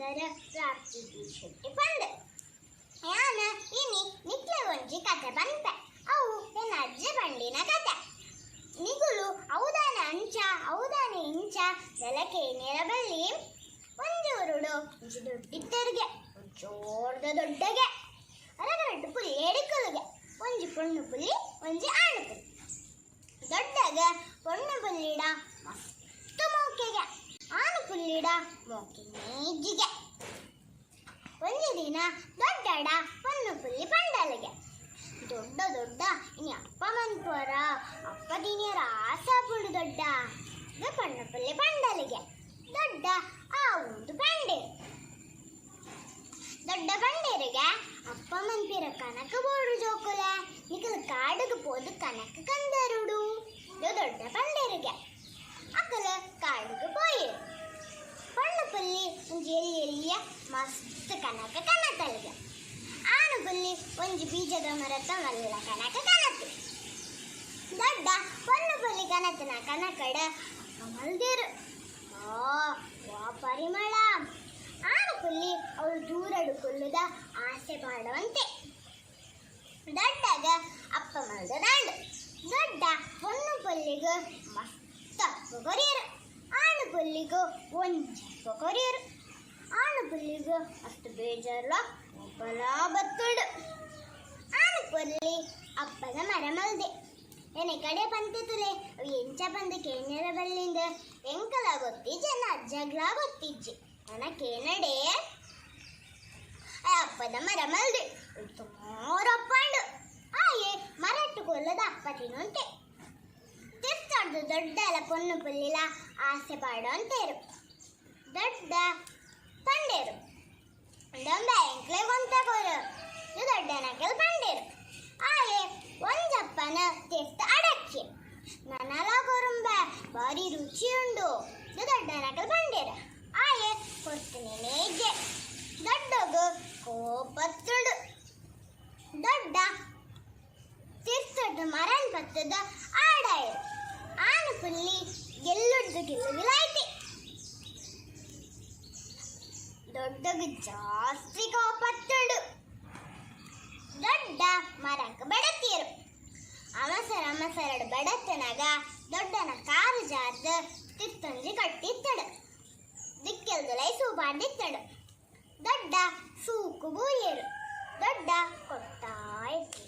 ಪುದರ್ ಪ್ರಾಪ್ತಿ ಬಿ ಶೆಟ್ಟಿ ಪಂದ್. ಯಾನ್ ಇನಿ ನಿಕ್ಲೆ ಒಂಜಿ ಕತೆ ಪನ್ಪೆ. ಅವು ಎನ್ನ ಅಜ್ಜೆ ಪಂಡಿನ ಕತೆ. ನಿಗುಲು ಅವುದಾನೆ ಅಂಚ ಅವುದಾನೆ ಇಂಚ ನೆಲಕೆ ನೆರಬಲ್ಲಿ. ಒಂಜಿ ಊರುಡು ಒಂಜಿ ದೊಡ್ಡಿತ್ತೆರ್ಗೆ, ಜೋರ್ದ ದೊಡ್ಡಗೆ ಅರಗರಡ್ಡು ಪುಲಿ ಎಡಿಕುಲುಗೆ. ಒಂಜಿ ಪೊಣ್ಣು ಪುಲಿ, ಒಂಜಿ ಆಣು ಪುಲಿ. ದೊಡ್ಡಗ ಪೊಣ್ಣು ಪುಲ್ಲಿಡ ಮಸ್ತ್ ಮೋಕೆಗೆ, ಆನು ಪುಲ್ಲಿಡ ಮೋಕೆ ನೇಜಿಗೆ. ಒಂಜಿ ದಿನ ದೊಡ್ಡಡ ಪೊಣ್ಣು ಪುಲ್ಲಿ ಪಂಡಲಿಗೆ, ದೊಡ್ಡ ದೊಡ್ಡ ಇನಿ ಅಪ್ಪ ಮನ್ಪೋರ, ಅಪ್ಪ ದಿನಿಯರ ಆಸೆ ಪುಂಡು ದೊಡ್ಡ ಪೊಣ್ಣು ಪುಲ್ಲಿ ಪಂಡಲಿಗೆ. ದೊಡ್ಡ ಆ ಒಂದು ಪಂಡೇರು, ದೊಡ್ಡ ಪಂಡೇರಿಗೆ ಅಪ್ಪ ಮನ್ಪಿರ ಕನಕ ಬೋಡು ಜೋಕುಲೆ, ನಿಕಲ್ ಕಾಡುಗೆ ಪೋದು ಕನಕ ಕಂದರುಡು. ದೊಡ್ಡ ಪಂಡೇರಿಗೆ ಅಕಲ ಕಾಡುಗೆ ಪೋಯಿರು. ಪೊಣ್ಣು ಪುಲ್ಲಿ ಒಂಜಿ ಎಲ್ಲಿ ಎಲ್ಲಿಯ ಮಸ್ತ್ ಕನಕ ಕನತಲಿಗೆ, ಆನು ಪುಲ್ಲಿ ಒಂಜಿ ಬೀಜದ ಮರತ ಮಲ್ಲ ಕನಕ ಕನತು. ದೊಡ್ಡ ಪೊಣ್ಣು ಪುಲ್ಲಿ ಕನತನ ಕನಕಡ ಮಲ್ದಿರು ಆ ಪರಿಮಳ. ಆನು ಪುಲ್ಲಿ ಅವಳು ದೂರಡು ಕೊಲ್ಲುದ ಆಸೆ ಪಾಡುವಂತೆ. ದೊಡ್ಡಗ ಅಪ್ಪ ಮಲ್ದದಾಂಡು. ದೊಡ್ಡ ಪೊಣ್ಣು ಪುಲ್ಲಿಗು ಮಸ್ತ್ ಅಪ್ಪ ಕೊರಿಯರು, ಆಣು ಪುಲ್ಲಿಗು ಒಂಜಿ ಅಪ್ಪ ಕೊರಿಯರು. ಆಣು ಪುಲ್ಲಿಗು ಅಷ್ಟು ಬೇಜಾರ್ಲ ಒಬ್ಬಲ ಬತ್ತುಡು. ಆಣು ಪುಲ್ಲಿ ಅಪ್ಪದ ಮರ ಮಲ್ದೆ. ಎನೆ ಕಡೆ ಪಂತೆ ತುಲೆ ಅವು ಎಂಚ ಬಂದು ಕೇನರ ಬಲ್ಲಿಂದ ಎಂಕಲ ಗೊತ್ತಿಜ್ಜೆ, ನನ್ನ ಅಜ್ಜಗ್ಲ ಗೊತ್ತಿಜ್ಜೆ. ನನ್ನ ಕೇನಡೆ ಅಪ್ಪದ ಮರ ಮಲ್ದೆ ಸುಮಾರಪ್ಪಂಡು. ಆಯೆ ಮರಟ್ಟು ಕೊಲ್ಲದ ಅಪ್ಪ ತಿನ್ನುವಂತೆ. ತಿರ್ತಾಡ್ದು ದೊಡ್ಡ ಎಲ್ಲ ಪೊಣ್ಣು ಪುಲ್ಲಿಲ ಆಸೆ ಪಾಡುವಂತೇರು. ದೊಡ್ಡ ಪಂಡೇರು ದೊಂಬೆ ಎಂಕ್ಲೆ ಗೊಂತ ಕೊರು ದೊಡ್ಡ ನಕಲ್ ಪಂಡೇರು. ಆಯೆ ಒಂಜಪ್ಪನ ತಿರ್ತ ಅಡಕ್ಕಿ ನನಲ ಕೊರುಂಬೆ ಬಾರಿ ರುಚಿ ಉಂಡು ದೊಡ್ಡ ನಕಲ್ ಪಂಡೇರು. ಆಯೆ ಕೊಡ್ತೀನಿ ನೇಜೆ. ದೊಡ್ಡಗು ಕೋಪತ್ತುಡು. ದೊಡ್ಡ ತಿರ್ತದ ಮರನ್ ಪತ್ತದ ಆಡಾಯರು. ಆನು ಪುಲ್ಲಿ ಗೆಲ್ಲುಡ್ದು ಗೆಲ್ಲುಗಿಲಾಯ್ತಿ. ದೊಡ್ಡಗು ಜಾಸ್ತಿ ಕೋಪತ್ತುಡು. ದೊಡ್ಡ ಮರಕ್ಕೆ ಬಡತಿಯರು. ಅವಸರ ಅವಸರಡು ಬಡತನಾಗ ದೊಡ್ಡನ ಕಾರು ಜಾರ್ದು ತಿತ್ತೊಂಜಿ ಕಟ್ಟಿತ್ತಡು. ದಿಕ್ಕೆಲ್ದಲೈ ಸೂಪಾಡಿತ್ತಡು. ದೊಡ್ಡ ಸೂಕು ಬೂರಿಯರು. ದೊಡ್ಡ ಕೊಡ್ತಾ ಇತ್ತು.